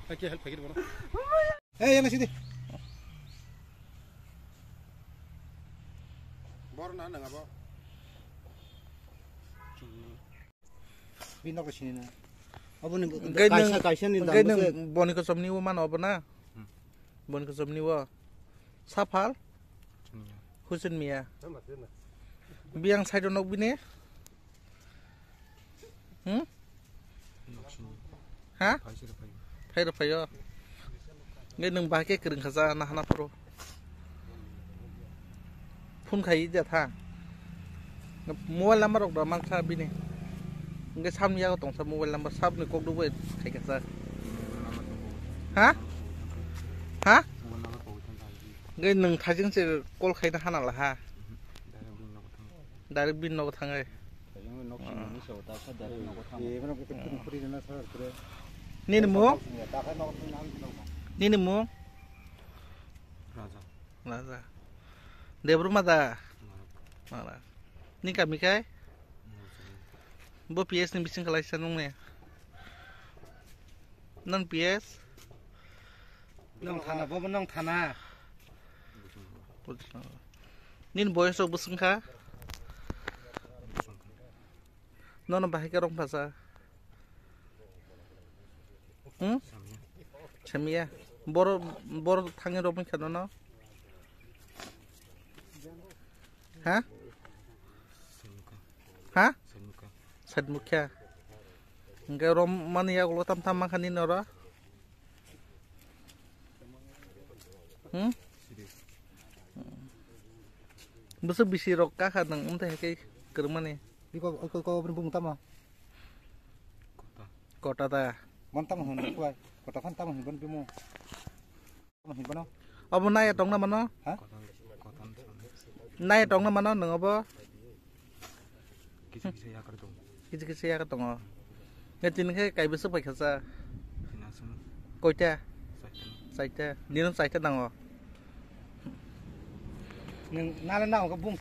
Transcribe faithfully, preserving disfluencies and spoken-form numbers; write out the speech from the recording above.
Kaki help kaki bono. Eh, yang sini. Bor na nang abo. Bini nokni sini na. Abo ni Gai kaisa, nung, kaisa ni gai dam nung se. Boni kosom ni o mano abo na? Hmm. Boni kosom ni o. Saphal? Husun Miya. Husun Miya. Biang side nok bini? Hmm? Nok sini. Ha? Pai sira pai. Phai rw phaio. Nge nwng bahai khe kwrwng kha ja na hana phuru. Phone khai ja tha. Mobile number rok da man kha bini. Nge samni yago tong sa mobile number sabni kok dugwi khai kha sa. Ha? Ha? Nge nwng thajing se call khai na hana la ha. Direct bini nogo thangai. Nini mung? Nini mung? Raja. Raja. Debru mada. Mara. Ni kami kai? Bo P S ni bising kalai sa nung ne. Nang P S? Nang thana, bo nang thana. Nini boyos rok bwswng kha? Nono bahai khe rong phasa? Hmm? Samiya. Boro, boro thangwi romwi kha nono? Ha? Ha? Side mukha. Hingke rom mani yagulo tam tam mankha nini oro? Hmm? Bwswk bisi rok kakha nwng, wngtwi hai khe kwrwngmani. Iko, iko, iko, bini bumung tamo? Kota. Kota ta. Mon tamo hwn, kuai. Kota phan tamo hwn, bini bumung. Tamo hwn, bono. Obo naya tongna mano? Ha? Naya tongna mano nwng obo? Kisa kisa yakar tongo. Kisa kisa yakar tongo. Nge tini khe kai bwswk pai kha cha? Tini aswk. Koita? Chaita. Chaita. Nino chaita nango. Nwng nalo nango bung.